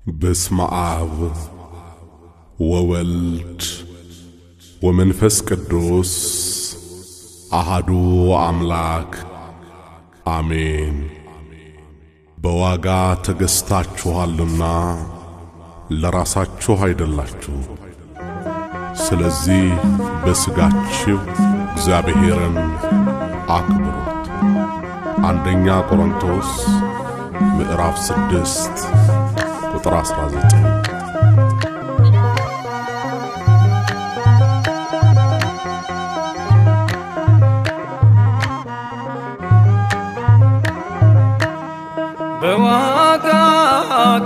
በስመ አብ ወወልድ ወመንፈስ ቅዱስ አሃዱ አምላክ አሜን። በዋጋ ተገዝታችኋልና ለራሳችሁ አይደላችሁ። ስለዚህ በሥጋችሁ እግዚአብሔርን አክብሩት። አንደኛ ቆሮንቶስ ምዕራፍ 6 ቁጥር 19። በዋጋ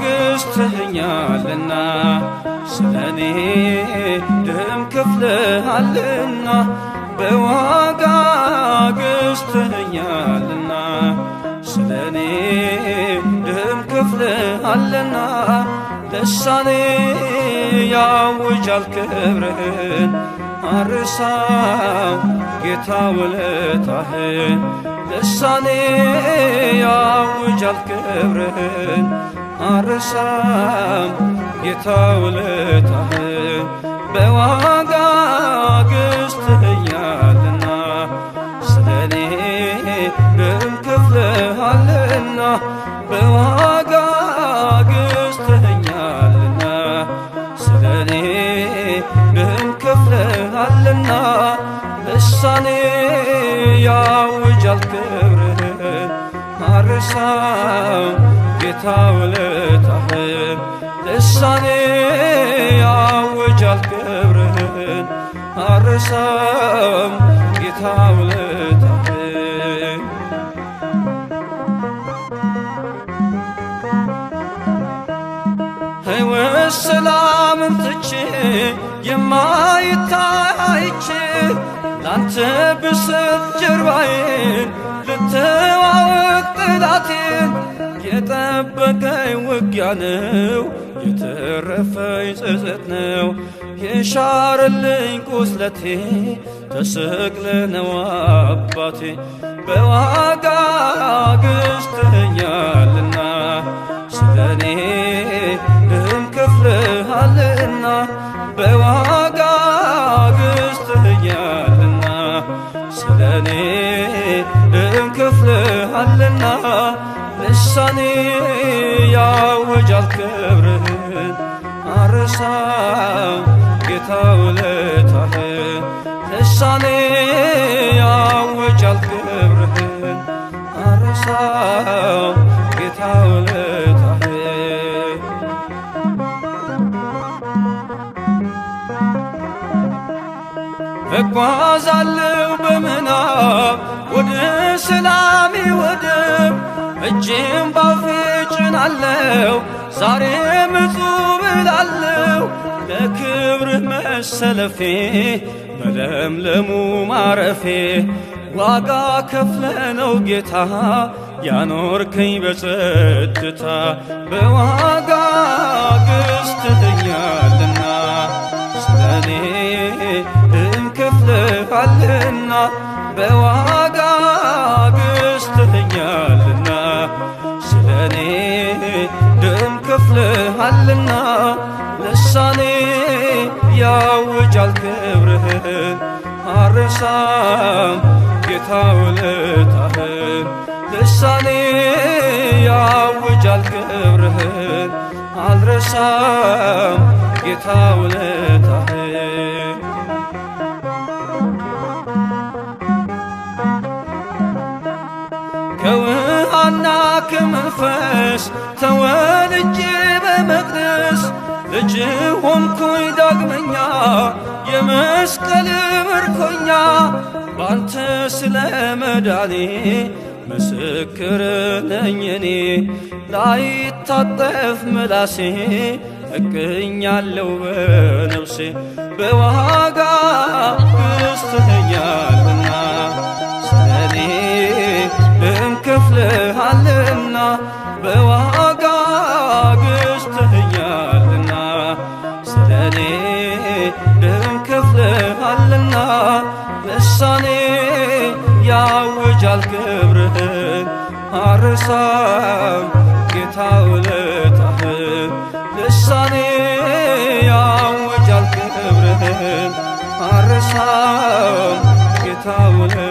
ገዝተኸኛልና ስለኔ ደም ከፍለሃልና፣ በዋጋ ገዝተኸኛልና ስለኔ ደም ከፍለሃልና፣ ልሳኔ ያውጃል ክብርህን፣ አርሳው ጌታ ውለታህን። ልሳኔ ያውጃል ክብርህን፣ አርሳም ጌታ ውለታህን። በዋጋ ገዝተኸኛልና ስለኔ ደም ከፍለሃልና፣ በዋጋ ገዝተኸኛልና ስለኔ ደም ከፍለሃልና፣ ልሳኔ ያውጃል ክብርህን፣ አርሳም ጌታ ውለታህን። ልሳኔ ያውጃል ክብርህን፣ አርሳም ጌታ ውለታህን። ሕይወት ሰላምን ትቼ የማይታይቼ ላንተ ብስጥ ጀርባዬን ልተዋወቅ ጠላቴን፣ የጠበቀኝ ውጊያ ነው፣ የተረፈኝ ጸጸት ነው፣ የሻረልኝ ቁስለቴ ተሰቅለ ነው አባቴ። በዋጋ ገዝተኸኛልና ስለኔ ደም ከፍለሃልና፣ በዋጋ ገዝተኸኛልና ስለኔ ደም ከፍለሃልና፣ ልሳኔ ያውጃል ክብርህን፣ አርሳም ጌታ ውለታህን። ልሳኔ ያውጃል ክብርህን፣ አርሳም ጌታ ውለታህን። እጓዛለሁ በምናብ ወደ ሰላሜ ወደብ፣ እጄም ባፌ ጭናለሁ፣ ዛሬም እጹብ እላለሁ። ለክብርህ መሰለፌ በለምለሙ ማረፌ ዋጋ ከፍለነው ጌታ ያኖርከኝ በጸጥታ። በዋጋ ገዝተኸኛልና ስለኔ ደም ከፍለሃልና፣ በዋጋ ገዝተኸኛልና ስለኔ ደም ከፍለሃልና፣ ልሳኔ ያውጃል ክብርህን፣ አርሳም ጌታ ውለታህን። ልሳኔ ያውጃል ክብርህን፣ አልረሳም ጌታ ውለታህን። ከውሃና ከመንፈስ ተወልጄ በመቅደስ ልጅ ሆንኩኝ ዳግመኛ፣ የመስቀል ምርኮኛ። ባንተ ስለ መዳኔ ምስክር ነኝ እኔ፣ ላይታጠፍ ምላሴ እቅኛለሁ በነፍሴ። በዋጋ ገዝተኸኛልና ስለኔ ደም ከፍለሃልና፣ በዋጋ ገዝተኸኛልና ስለኔ ደም ከፍለሃልና፣ ልሳኔ ያውጃል ክብርህን፣ አርሳም ጌታ ውለታህን። አልረሳም ጌታ ውለታህን።